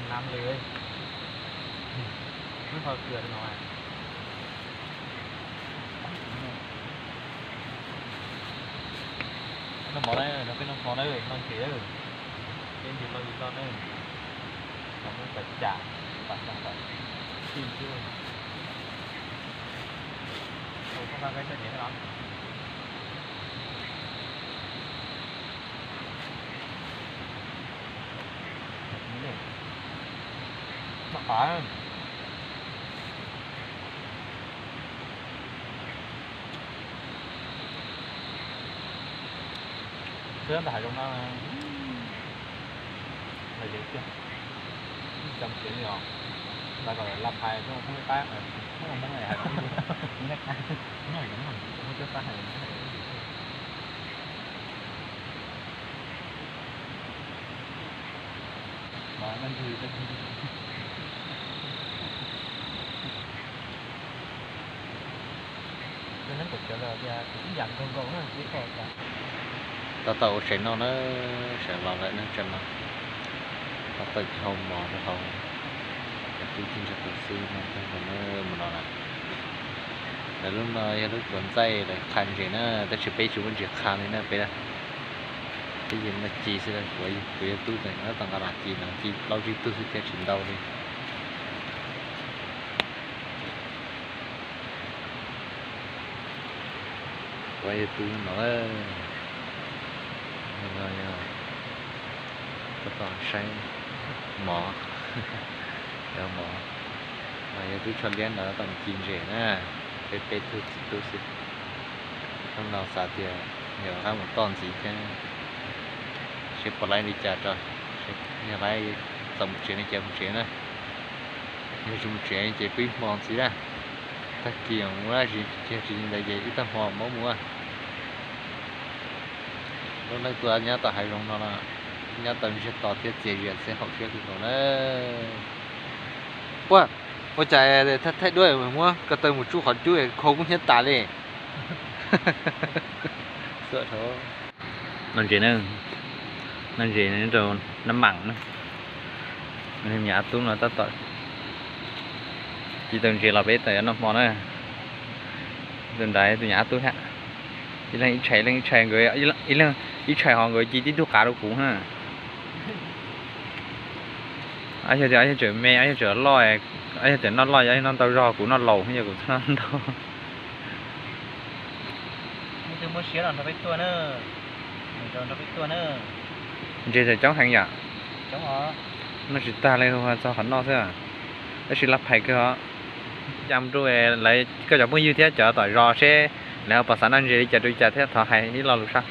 Nam lwm, wb ho kws no. Noj mov na, no peb noj mov na, noj ntses na, peb ntses loj li loj na, no muab tawm cam, pam xeem pam xeem xwb. Ua koj nqa koj coj ntses no. Noj qab. Xwb ntawm hav zoov no, lawv yeej tiag, ib cov tsev li os, lawv kom laj phais xwb, Hmoob qab, Hmoob Hmoob hais Hmoob li, Hmoob qab, Hmoob cov qab hais. Tab tom ua tsev noj na, sawv los lawm ne, tsev no tab tom hau mov rau hauv, cov tub tij ntsa tus xwb no, mus no na. Lawv lub no yog lub tuav ntxaij lawv qha ntses na, tab sis peb tsis muaj ntses qha li na peb. Peb yeej noj ci xwb, kuv yawg tub tab tom nqa los ci no, ci plaub tsib tug xwb thiab tsis ntau li. Kuv yawg tub no, no yog tab tom saib mov, cov mov, no yog tub tsho liab ntawd tab tom ci ntses na, peb peb tug txiv tub xwb. Hnub no xav tias yog rov qab mus toj ntxiv thiab, seb puas laib li cas rau, yog laib txaus mus tsev no ces mus tsev na, yog tsis mus tsev ces pw ib hmo ntxiv na, tag kis mus dab tsi, yog tsis li ntawd ces ib tag hmo mam mus. Lub neej tuaj nyob tom hav zoov no, nyob tau ntsiag to thiab txias zias xwb haum siab kawg nkaus na. Ua, ua cas thaij duab muab ko taw mus tsuj qhov cub khau kub hnyiab tas li. Noj ntses na, noj ntses rau nab mam na. Me nyuam Ab Tub no tab tom ci tau ntses los peb tab tom noj hmo na. Tus nrad tus nyuam Ab Tub thiab, ib leeg ib tshais, ib leeg ib tshais, nkawd ib leeg ib tshais ho nkawd ci tib tug qav rau kuv na. Ob yawg, ob yawg tseem me, ob yawg tseem loj, ob yawg tseem noj loj, ob yawg noj ntau zog, kuv noj laus yog kuv txhob noj ntau. Ntses tseem coob heev yom. Noj tsis tag li, txog qhov noj xwb. Tab sis laj phais kawg os. Cas mus rau lawv koj cov phooj ywg thiab cov tom zos seb lawv ho puas xav noj ntses li cas rau li cas thiab thov hais ib lo lus sab.